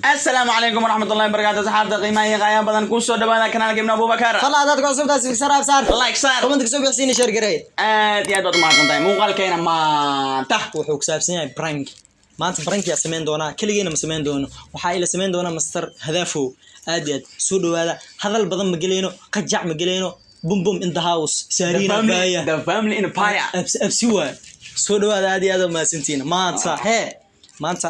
Asalaamu calaykum waraxmatullahi wabarakaatu. Asxaabta qiimaha iyo qaayaha badan, kusoo dhawaada kanaalka Ibn Abubakar. Fadlan haddaad ku cusubtahay, subscribe saar, like saar, comment kasoo bixsiina, share garee. Aad iyo aad baad umahadsan tahay. Muuqaalkeena maanta wuxuu ku saabsan yahay prank. Maanta prank yaa samayn doonaa? Keligeena ma samayn doono, waxaa ila samayn doonaa Master Hadafow. Aad iyo aad soo dhawaada. Hadal badan ma geleyno, qajac ma geleyno. Bum bum in the house saariina baaya. The family in fire. Absi absi waay. Soo dhawaada, aad iyo aad u mahadsantihiin. Maanta hee, maanta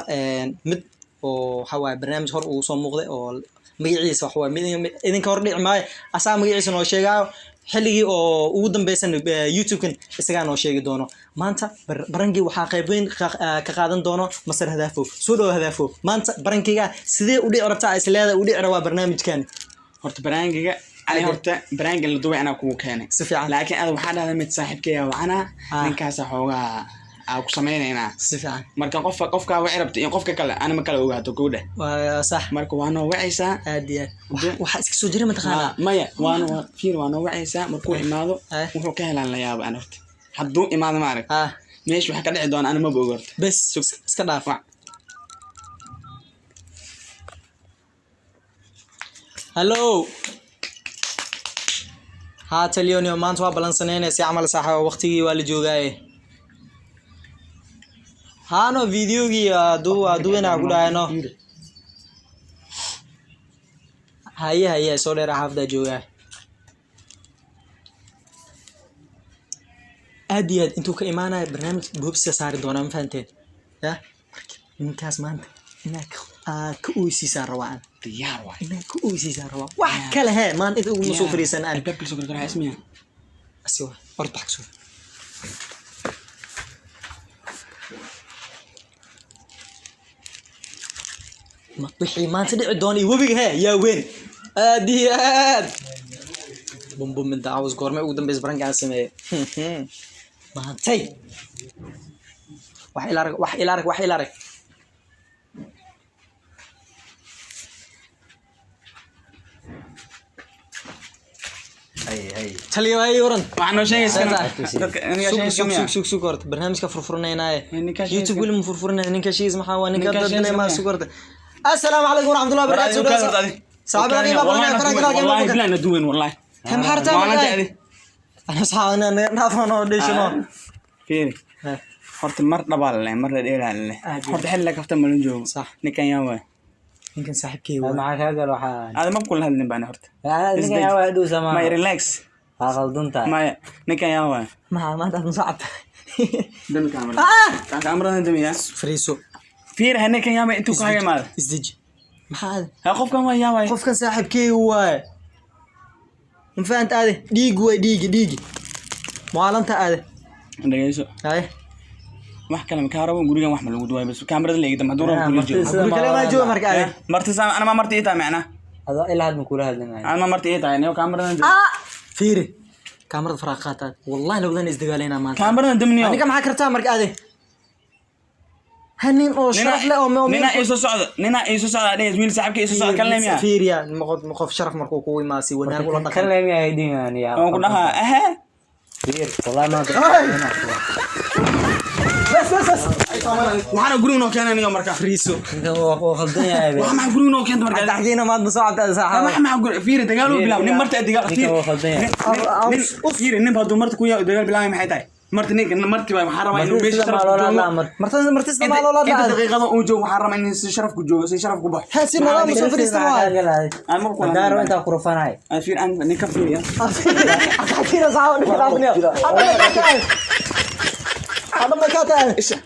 mid oo waxa waaye barnaamij hor uu soo muuqday oo magaciisa waxa waaye mid idinka hor dhici maayo, asaa magaciisa noo sheegaayo. Xilligii oo ugu dambeysan YouTube-kan isagaa noo sheegi doono. Maanta prank-gii waxaa qayb weyn ka qaadan doono Master Hadafow. Soo dhawo Hadafow. Maanta prank-iga sidee u dhici rabtaa, is leedahay u dhici rabaa barnaamijkan? Horta prank-iga ani, horta prank-ga la duway anaa kugu keenay. Si fiican. Laakiin ada waxaa dhahday mid saaxiibkaya wacana, ninkaasa xoogaa aa ku samaynaynaa. Si fiican. Marka qofka qofkaa wici rabta iyo qofka kale ana ma kala ogaato gowdha. Waa sax. Marka waa noo wacaysaa. Aad iyo aad. Waxaa iska soo jira mataqaanaa. Maya, waana fiir, waa noo wacaysaa. Markuu imaado wuxuu ka helaan la yaaba. An horta hadduu imaado ma arag meesha waxa ka dhici doona, ana maba og horta. Bes iska dhaaf. Wac. Hallo, haa taliyonio, maanta waa balansaneynaya si camal saaxiibo, waqtigii waa la joogaaye. Haano videogii waa duwanaa ku dhahayno. Haye haye, soo dheer, xaafdaa joogaa. Aad iyo aad intuu ka imaanayo barnaamij boobsa saari doonaa, ma fahanteen? Ya marka ninkaas maanta inaad ka oysiisaan rabaa aan. Diyaar waay. Inaad ka oysiisaan rabaa, wax kale hee maanta inta uguma soo fariisan aan. Albaabka soo gargaraa ismiya. Asi waa orod, bax kasoo. Wixii maanta dhici doona iyo webiga hee yaa weyn. Aad iyo aad bum bum inta caws goormay ugu dambeysa prank-ka aan sameeyey maantay. Wax ila arag, wax ila arag, wax ila arag. Taliyo ay waran. Waxaa noo sheegaysa dadka aniga sug sheegaysa sug miya? Sug sug sug, horta barnaamijka furfurinaynaaye. Ninkaa YouTube sheegaysa. Weli ma furfurinaya ninka sheegaysa. Maxaa waa ninka Ninkaa dadnay sheegaysa ma miya? Sug horta. Assalaamu calaykum waraxmatullahi wabarakaatu. Saxaabada qiimaha badan ee kanaalka wallahi bilahi na duweyn wallahi. Hem harta Maalinta markaa adi. ana saxaabana naafano dhishino. Fiiri, horta mar dhabaa leh, mar dhadheeraa leh. Aad iyo Horta xilli la kafta malan joogo. Sax. Ninkan yaa waay? Ninkan saaxiibkey waa. Maxaa kaa gal waxaa? Aada ma kula hadlin baan horta. Ninkan yaa waa dhow samaa. Maya, relax. Waa qaldantahay. Maya, ninkan yaa waay? Maxaa maanta aad musacabta? Dami kaamara. Kaamaradan damiya. Fariiso. Fiiri, ha ninkan yaa waay intuu ka imaado. Isdeji, maxaa aad Ha, qofkan waa yaa waay? Qofkan saaxiibkey waaye, ma fahanta? Aade dhiig waay, dhiigi dhiigi maalinta aade. Dhageyso. Haye. Wax kale ma kaa rabo, gurigan wax ma lagu duwaay, bas kaamarada la eegda hadduu rabo kula joogo. Sida guri kale maa jooga marka aade. Marti saa ana ma marti ii tahay macnaa? Adoo ilaa hadda ma kula hadlinayo. Ana ma marti ii tahay niyo kaamaradan dami. Fiiri, kaamarada faraaq qaataad, wallahi labadan isdagaalaynaa maanta. Kaamaradan damniyo. Ninka maxaa kartaa marka aade? Ha, nin oo sharaf leh oo Nina ii soo socdo, nina ii soo socda dhees, wiil saaxiibka ii soo socda kan leemiya. Fiiriya, qof sharaf markuu kugu imaa si wanaag ula Kan dhaqan. leemiya ay dhimaan yaa. Waan ku dhahaa ahe. Fiir, wallahi maanta. Bas bas bas. Waxaana guriga noo keenay niyo marka. Fariiso. Ninkan waa qaldan yahay. Wax maxaa guriga noo keenta marka? Daxkiina maad ma soo cabtaa saaxiib? Wax maxaa guriga, fiiri, dagaal uu bilaab nin marti dagaal, Ninkan fiiri. waa qaldan yahay. Nin fiiri, nin hadduu marti ku yahay dagaal bilaabay maxay tahay? Marti ninka marti baa waxaa rabaa inuu Marti meesha sida sharaf maa ku loola joogo. hadlaa marka? Martada martista maa loola Inta dhacay. daqiiqada uu joogo waxaa rabaa inuu si sharaf ku joogo, si sharaf ku baxo. Ha, si nadaam soo fariista waay. Aan ma kula Haddaan rabo hadlin. intaa ku rafanahay. Aan fiir, aan ninka fiiriya. Daxkiina saaxiib ninka dhaafniyo hadda ma ka tahay, hadda ma ka tahay. Isha.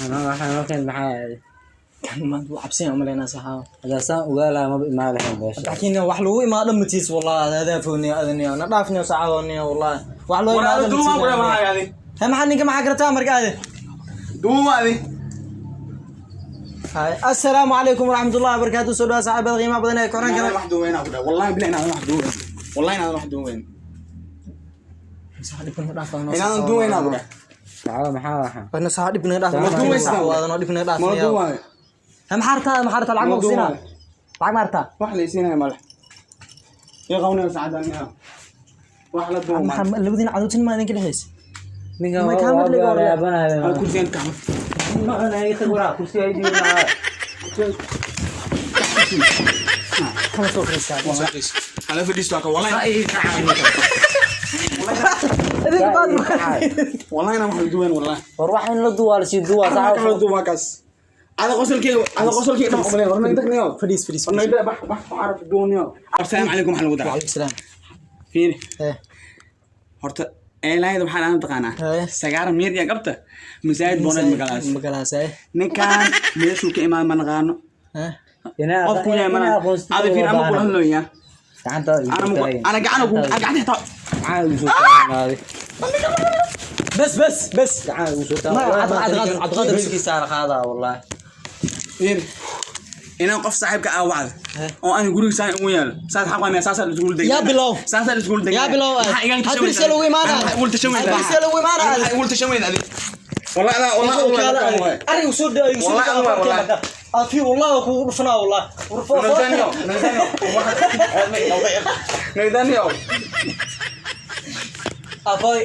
Anaa waxaan noo keen maxaa ahayd? Kan maanta wuu cabsan yahay umaleynaa saaxiib. Haddaan saan ogaa lahaa maba imaan lahayn meesha. Daxkiina wax lagu imaado matiis, wallahi hadaafoniyo adaniyo na dhaafniyo saaxiiboniyo, wallahi wax loo War imaado. ada duuma ku dhamaa adi. Ha, maxaa ninka maxaa kartaa marka aade? Duuma adi. Hay, assalaamu calaykum waraxmatullahi wabarakaatu. Soo dhawaad saaxiibada qiimaha badan ee koran kale. Inaadan wax duubayn ku dhahay. Wallahi billahi inaadan wax duubayn. Wallahi inaadan wax duubayn. Inaadan duubayn ku dhahay. Maxaa maxaa waxaa? Wana saa dhib naga dhaaf. Ma duubaysaa? Waadano dhib naga dhaaf. Ma duubayo. Ha, maxaa rabtaa, maxaa rabtaa? Lacag ma Ma kusinaa? duubayo. Lacag ma rabtaa? Wax la isiinaya male. Ii qawnaya saacaddan miyaa? Wax la duuba. Maxaa labadiina cadowtin maa idinka dhexaysa? Ninkan Ma waa kaamil waa laga la waryaa. yaabanahay. Aan kursigan kaxmo. Ma ana iga tag waraa kursiga ay dhiibin maxaa. Kama soo fariisaa, kama soo fariiso. Hala fadhiisto ka wallahi. Idinka baad Wallahi ana wax duwan wallahi. War wax in la duwaa la sii duwaa Ana sax. kala duwan kaas. Ada qosolkeyga, ada qosolkeyga dhan qableen. Warna inta niyo. Fadhiis, fadhiis. Warna inta bax bax araf duwan niyo. Assalaamu calaykum, waxaa lagu daraa. Waalaikum salaam. Fiiri. Eh. Horta eelaayada waxaan aan taqaanaa. Eh. Sagaar miir iyo qabta masaajid booneed magalaas. Magalaas eh. Ninkan meeshuu ka imaan ma naqaano. Eh. Qofku yahay mana. Ada fiir ama kula hadlooyaa. Gacanta Ana ma ana gacana ku gacanta xitaa. Gacanta ugu soo taagnaade. Bas bas bas. Gacanta ugu soo Ma, taagnaade. Cabdiqaadir. Wiilkiisa la qaadaa wallahi. Fiiri. Inaan qof saaxiibka ah wacdo oo aan guriga saan ugu yaalo saas xaq waa saasaa la iskugu degay. Yaa bilow. Saasaa la iskugu degay. Yaa bilow. Had kursiga lagu imaanaa. Maxaa igula tashan weyda? Had kursiga lagu imaanaa. Maxaa igula tashan weyda adiga? Wallahi adaa wallahi wallahi. Arigu soo dhaw, igu soo Wallahi dhaw. wallahi wallahi. Afi wallahi kugu dhufanaa wallahi. Naydanyo, naydanyo. Naydanyo. Afoy.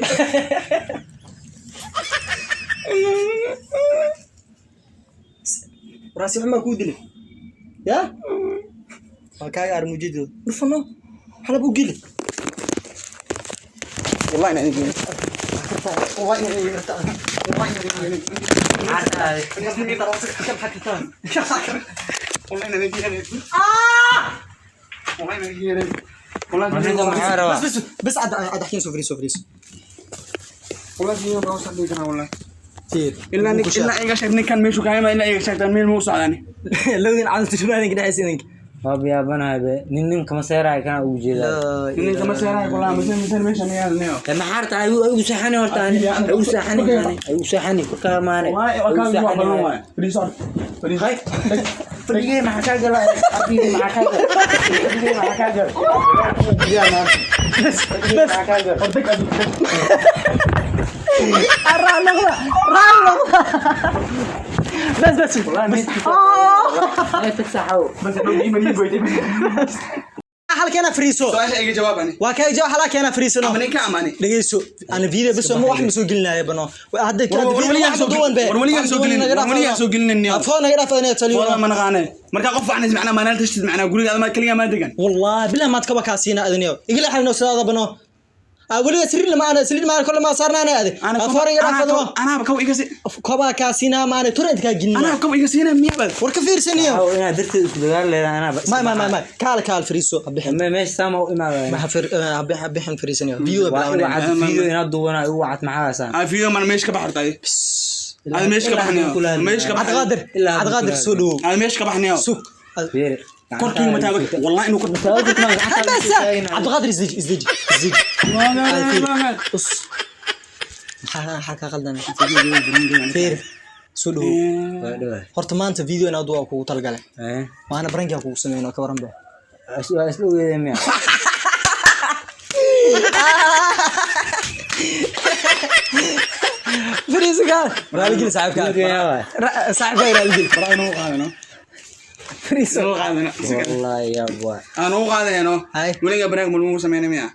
Raasi xumaa kuu dilay. Ya? Waa kaaga armujido. Dhufano. Halab u geli. Wallahi inaan idin. Wallahi inaan idin. Wallahi inaan idin. Wallahi inaan idin. Wallahi inaan idin. Wallahi Ninkan maxaa rabaa? بس بس عاد عاد احكي سو فريس سو فريس. Wallahi iyo baa soo dhigana wallahi. Fiir. Ilaa nin ilaa iga sheeg ninkan meeshu ka imaa ilaa iga sheegtaan meel muu socdaani. Lowdin cad tishbaanka dhexaysa idinka. Waa yaabanahay be. Nin nin kama seerahay kana ugu jeedaa. Nin kama seerahay wallahi maseen maseen meesha ma yaalnayo. Maxaa rabtaa? Igu saxani horta ani. Igu saxani ani. Igu saxani korkaa maane. Wallahi waa kaa wax badan waay. Fadhiiso. Fadhiiso. Fadhigay maxaa kaa galay? Fadhigay maxaa kaa galay? Fadhigay maxaa kaa galay? Fadhigay maxaa kaa galay? بس بس بس. Ay tag saxaw. Bas dhow iman ii goytay. Halkeena fariiso. Su'aasha iga jawaab ani. Waa kaa jawaab halkeena fariisano. Ama ninka amani. Dhegeyso, ana video bas ma wax ma soo gelinaya bano. Hadda War waligaa soo gelin. War waligaa soo gelin. War waligaa soo gelin niyo. Afoon naga dhaaf inay taliyo. Wallah ma naqaane. Marka qof waxna macnaa maanal tashid macnaa guriga adama kaliya ma degan. والله بالله ما تكبا كاسينا اذنيو يقول احنا نوصل هذا بنو ولي سرير ما انا سرير ما كل ما صارنا انا هذه افور يقرا Anaa kaw iga si كبا كاسينا ما انا تورنت كا anaa جلنا kaw iga siina miya bad. ورك فيرسنيو Saxaw inaad darteed isku dagaal leedahay anaa ما ما ما ما كال كال فريسو بحن Ma meesha saama u imaadaya. ما حفر بحن فريسنيو فيو Waa igu بلاوني cad video inaad duwanaa igu cad maxaa haysaa? Aa fiyo man meesha ka baxartay. Aad meesha ka baxnayo. Meesha ka عاد غادر عاد غادر سودو Aad meesha ka baxnayo. سوق Fiiri. Korkiiga ma taaban. Wallahi inuu kor بس عبد القادر ازدج ازدج ازدج بص حكا قلدنا فير سودو Waa dhawaa. Horta maanta video inaad waa kugu talgalay. Eh. Waana barankaa kugu sameynoo ka waran be. Waa isla ogeedeen miya? Fariisiga raaligeli saaxiibka. Guriga waay. Saaxiibka raaligeli. Bara inuu qaadano. Fariiso. Inuu qaadano. Wallahi yaab waay. Aan u qaadayno. Hay. Weliga baraag ma lagu sameynay miya?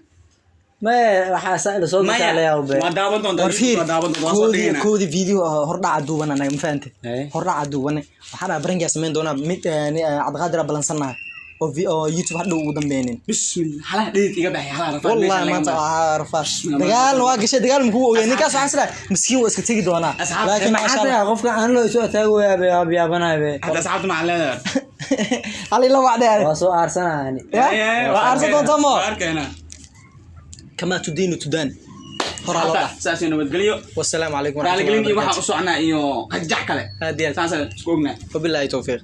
Maya waxaa saa ila soo Maya. dirtaa la yaab be. Waa daawan doontaa. War fiir Waa daawan doontaa. Waa soo koodii dhigayna. koodii video hordhaca duuban anaga ma fahantay? Eh. Hordhaca duuban waxaa dhaha barankaa sameyn doonaa mid Cabdiqaadir aa balansannahay oo oo YouTube hadhow ugu dambeynin. Bismillah. Halaha dhidid iga baxay. Halaha rafaad. Wallahi maanta waa rafaad. Dagaalna waa gashay dagaal makuu ogeen ninkaas waxaan isleeyahay miskiin waa iska tegi doonaa. Asxaabta, Laakiin Maxaa maasha Allah. tahay qofka aan loo soo taagayaa be waa yaabanahay be. Hadda asxaabta maxaa leedahay? Hal ila wacdee. Waa soo aarsanaa ani. Ya? Waa aarsan doontaa mo? Waa arkaynaa. Kamaa tudiinu tudaan. Horaa loo Hadda dhax. saas iyo nabadgelyo. والسلام عليكم ورحمة الله Raaligelin iyo waxaan وبركاته. u socnaa iyo qajac kale. Aad iyo aad. Saasaan isku ognaa. وبالله توفيق.